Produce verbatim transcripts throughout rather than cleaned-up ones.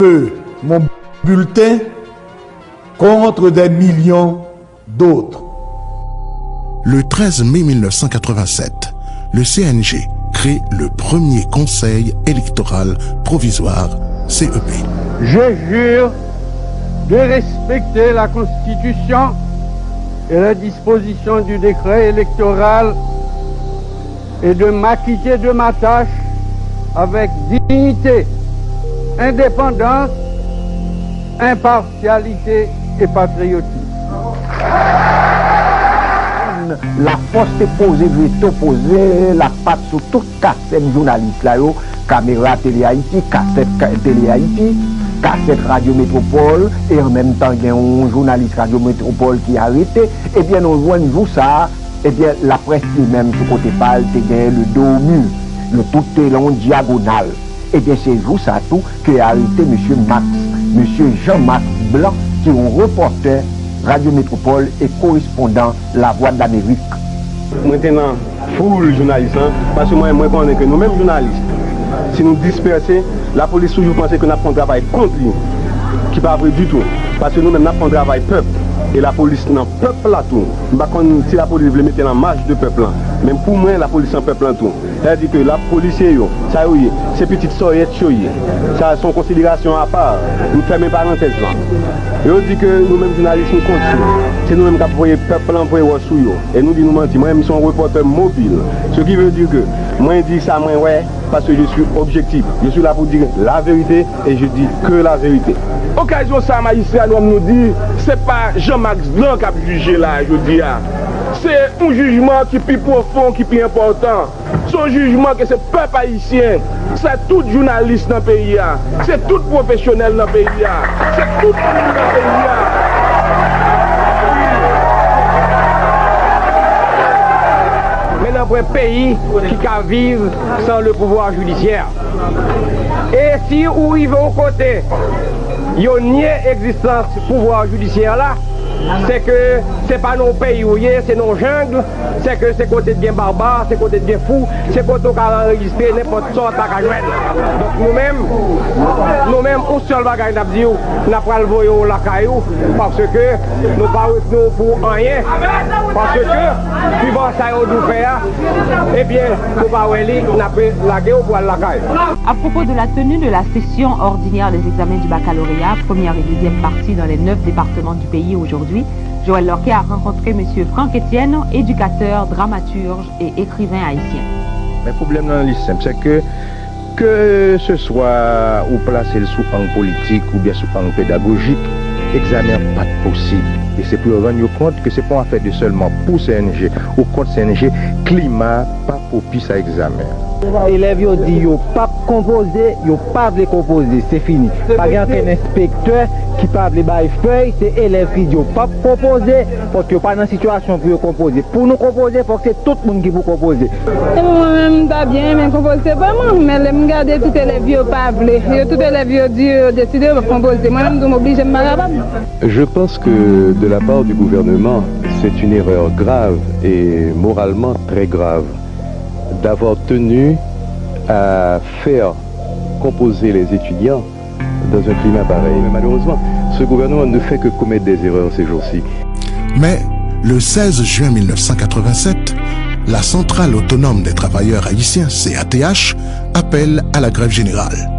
peu mon bulletin contre des millions d'autres. Le treize mai mille neuf cent quatre-vingt-sept, le C N G crée le premier Conseil électoral provisoire, C E P. Je jure de respecter la Constitution et les dispositions du décret électoral et de m'acquitter de ma tâche avec dignité, indépendance, impartialité et patriotisme. Lafòs te poze veto, poze lapat sou tout kasèt jounalis la yo, kamera Tele Ayiti, kasèt ka- Tele Ayiti, kasèt Radyo Metwopòl, e an menm tan gen yon jounalis Radyo Metwopòl ki arete. Ebyen, nou jwenn jou sa a, ebyen, laprès li menm sou kote pa l te gen le dos au mur. Yo tout te lan yon dyagonal. Ebyen, se jou sa tou ke arete mesye Max, mesye Jean Max Blanc, ki yon repòtè Radyo Metwopòl e korespondan Lavwadlamerik. Mwen te nan foul jounalis lan, paske mwen, mwen konnen ke nou menm jounalis, si nou dispèse, lapolis toujou panse ke n ap fè yon travay kont li, ki pa vre ditou, paske nou menm n ap fè yon travay pèp, e lapolis nan pèp la tou. M pa konn si lapolis vle mete l an mach de pèp lan, men pou mwen, lapolis nan pèp lan tou. Sa vle di ke lapolisye yo, sa yo ye, se pitit sòyèt yo ye. Sa se yon konsiderasyon apa. M fèmen parantèz lan. Yo di ke nou menm jounalis nou kont yo. Se nou menm k ap voye pèp lan voye wòch sou yo. E nou di nou manti. Mwen menm, m se yon repòtè mobil. Ce qui veut dire que mwen di sa mwen wè, parce que je suis objectif. Je suis là pour dire la vérité et je dis que la vérité. Okazyon sa a, majistra, nou menm nou di, se pa Jean Max Blanc k ap jije la a jodi a. Se yon jijman ki pi pwofon, ki pi enpòtan. Se yon jijman ke se pèp ayisyen, se tout jounalis nan peyi a, se tout pwofesyonèl nan peyi a, se tout moun nan peyi a. Men nan pwen peyi ki ka viv san le pouvwa jidisyè. E si ou rive yon kote, yo nye egzistans pouvwa jidisyè la, se ke se pa nan yon peyi ou ye, se nan yon jang, se ke se kote t gen baba, se kote t gen fou, se kote w ka anrejistre nenpòt sa w ta ka jwenn. Donk nou menm, nou menm, yon sèl bagay n ap di w, n ap pral voye w lakay ou, paske nou pa retni w pou anyen, paske suivan sa yo di w fè a, ebyen, nou pa wè li, n ap lage w pou al lakay. À propos de la tenue de la session ordinaire des examens du baccalauréat, première et deuxième partie dans les neuf départements du pays aujourd'hui, Joël Lorquet a rencontré monsieur Franck Etienne, éducateur, dramaturge et écrivain haïtien. Men pwoblèm nan li senp, se ke, ke se swa ou plase l sou ang politik oubyen sou ang pedagojik, egzamen an pa t posib. E se pou yo rann yo kont ke se pa yon afè de sèlman pou C N G ou kont C N G, klima pa pwopis a egzamen. Elèv yo di yo p ap konpoze, yo pa vle konpoze, se fini. Pa gen ankenn enspektè ki pa vle bay fèy, se elèv ki di yo p ap konpoze, paske yo pa nan sitiyasyon pou yo konpoze. Pou nou konpoze, fòk se tout moun ki pou konpoze. E mwen menm, m ta byen renmen konpoze pou mwen, men lè m gade tout elèv yo pa vle. Yo tout elèv yo di yo deside yo p ap konpoze. Mwen menm tou m oblije m pa kapab. Je pense que de la part du gouvernement, c'est une erreur grave et moralement très grave d'avoir tenu à faire composer les étudiants dans un climat pareil. Mais malheureusement, ce gouvernement ne fait que commettre des erreurs ces jours-ci. Mais le seize juin mille neuf cent quatre-vingt-sept, la Centrale autonome des travailleurs haïtiens, C A T H, appelle à la grève générale.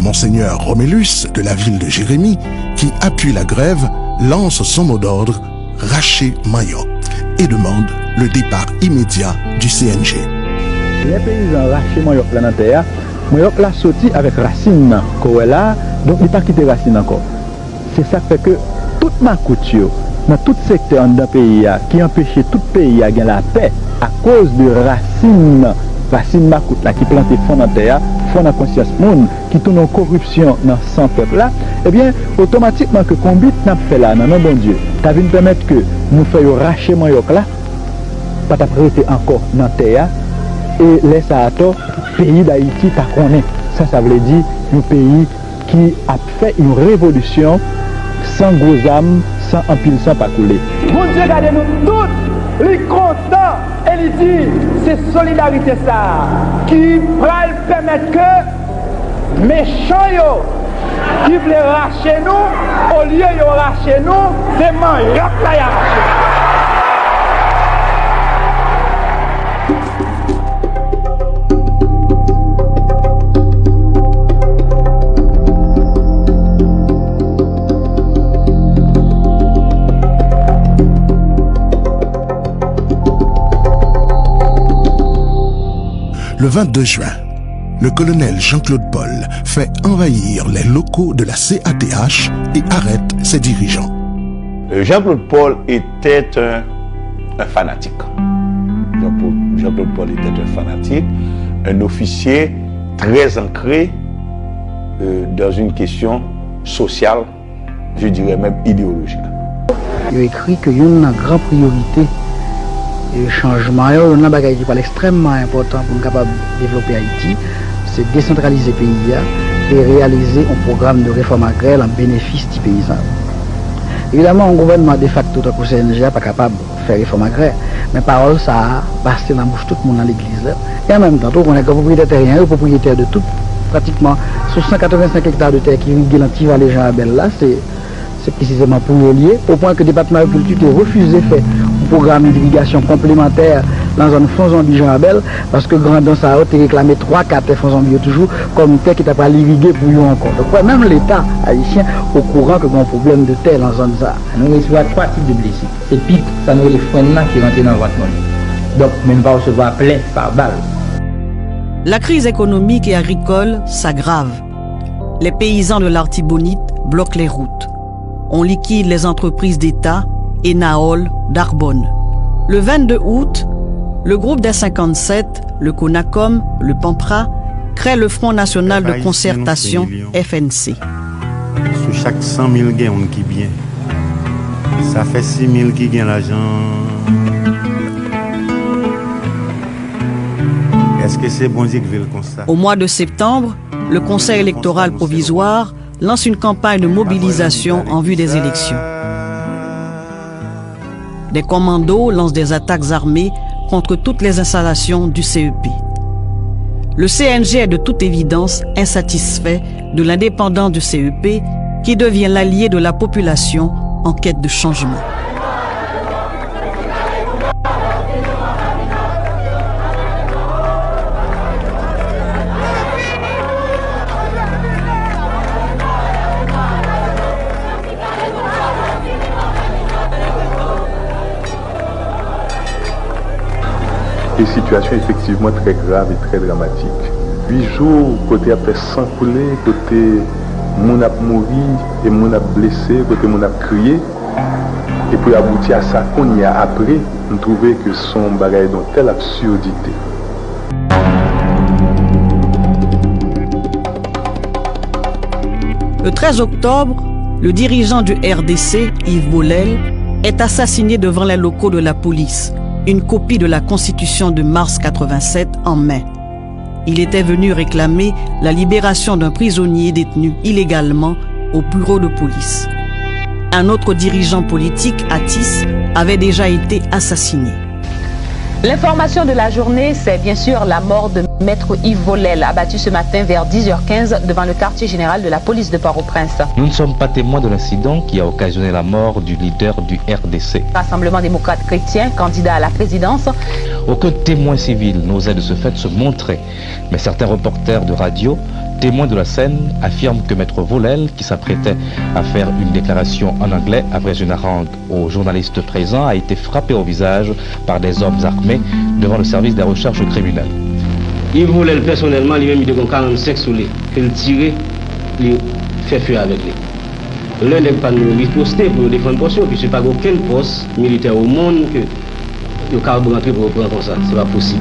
Monseigneur Romélus de la ville de Jérémie, qui appuie la grève, lance son mot d'ordre, rache manyòk, et demande le départ immédiat du C N G. Lè peyizan rache manyòk la nan tè a, manyòk la soti avèk rasin nan ke w wè la a, donk li pa kite rasin ankò. Se sa k fè ke tout makout yo, nan tout sektè anndan peyi a, ki anpeche tout peyi a gen lapè akoz de rasin nan, rasin makout la ki plante fon nan tè a, fon nan konsyans moun, ki tounen yon koripsyon nan san pèp la, ebyen, otomatikman ke konbit n ap fè la nan non Bondye ta vin pèmèt ke nou fè yo rache manyòk la, pa t ap rete ankò nan tè a, e lè sa a atò, peyi Dayiti ta konnen sa sa vle di yon peyi ki ap fè yon revolisyon san gwo zam, san anpil san pa koule. Bondye gade nou tout, li kontan e li di, se solidarite sa a ki pral pèmèt ke mechan yo, Ki vle rache nou, olye yo rache nou, se manyòk la y a rache. Le vingt-deux juin, le colonel Jean-Claude Paul fait envahir les locaux de la C A T H et arrête ses dirigeants. Jean-Claude Paul était un, un fanatique. Jean-Paul- Jean-Claude Paul était un fanatique, un officier très ancré, euh, dans une question sociale, je dirais même idéologique. Yo ekri ke youn nan gran priyorite, e, chanjman yo, youn nan bagay ki pral ekstrèmman enpòtan pou n kapab devlope Ayiti, se desantralize peyi a e reyalize yon pwogram de refòm agrè lan benefis ti peyizan yo. Evidaman, yon gouvènman defakto tankou C N G a pa kapab fè refòm agrè, men pawòl sa a pase lan bouch tout moun nan legliz la. E an menm tan tou, ou konnen gran pwopriyetè teren yo pwopriyetè de tout, pratikman, sou san katrevensenk ekta de tè ki rige lan ti vale Jan Rabèl la, se se presizeman pou yo l ye, o pwen ke Depatman Agrikilti te refize fè yon pwogram irigasyon konplemantè lan zòn Fon Zonbi Jan Rabèl, paske grandon sa yo te reklame twa ka tè Fon Zonbi yo toujou kòm tè ki ta pral irige pou yo ankò. Donk, wè, menm Leta ayisyen okouran ke gen yon pwoblèm de tè lan zòn sa a. Nou resevwa twa tip de blesi. Se pik, sa nou rele frenn nan ki rantre nan vant mòn. Donk, men nou pa resevwa plè pa bal. La crise économique et agricole s'aggrave. Les paysans de l'Artibonite bloquent les routes. On liquide les entreprises d'État, Enaol, Darbonne. Le vingt-deux août, le groupe des cinquante-sept, le CONACOM, le PANPRA, crée le Front National de Concertation, F N C. Sou chak san mil gen youn ki byen. Sa fè sis mil ki gen lajan. Èske se Bondye ki vle l konsa? Au mois de septembre, le Conseil électoral provisoire lance une campagne de mobilisation en vue des élections. Des commandos lancent des attaques armées contre toutes les installations du C E P. Le C N G est de toute évidence insatisfait de l'indépendance du C E P, qui devient l'allié de la population en quête de changement. E sitiyasyon efektivman trè grav e trè dramatik. Uit jou kote y ap fè san koule, kote moun ap mouri e moun ap blese, kote moun ap kriye. E pou y abouti a sa kounye a apre, m twouve ke se yon bagay de yon tèl absurdite. Le treize octobre, le dirigeant du R D C, Yves Bolel, est assassiné devant les locaux de la police, une copie de la constitution de mars quatre-vingt-sept en main. Il était venu réclamer la libération d'un prisonnier détenu illégalement au bureau de police. Un autre dirigeant politique, Atis, avait déjà été assassiné. L'information de la journée, c'est bien sûr la mort de Maître Yves Volel, abattu ce matin vers dix heures quinze devant le quartier général de la police de Port-au-Prince. Nous ne sommes pas témoins de l'incident qui a occasionné la mort du leader du R D C. Rassemblement démocrate chrétien, candidat à la présidence. Aucun témoin civil n'osait de ce fait se montrer, mais certains reporters de radio, témoins de la scène, affirment que Maître Volel, qui s'apprêtait à faire une déclaration en anglais après une harangue aux journalistes présents, a été frappé au visage par des hommes armés devant le service des recherches criminelles. Yves Volel pèsonèlman, li menm, li te gen karannsenk sou li, ke l tire, li fè fe avèk li. Lè nèg pa n yo riposte pou yo defann pòs yo, piske pa gen okenn pòs militè o mond ke yo kapab rantre pou yo pran konsa. Se pa posib.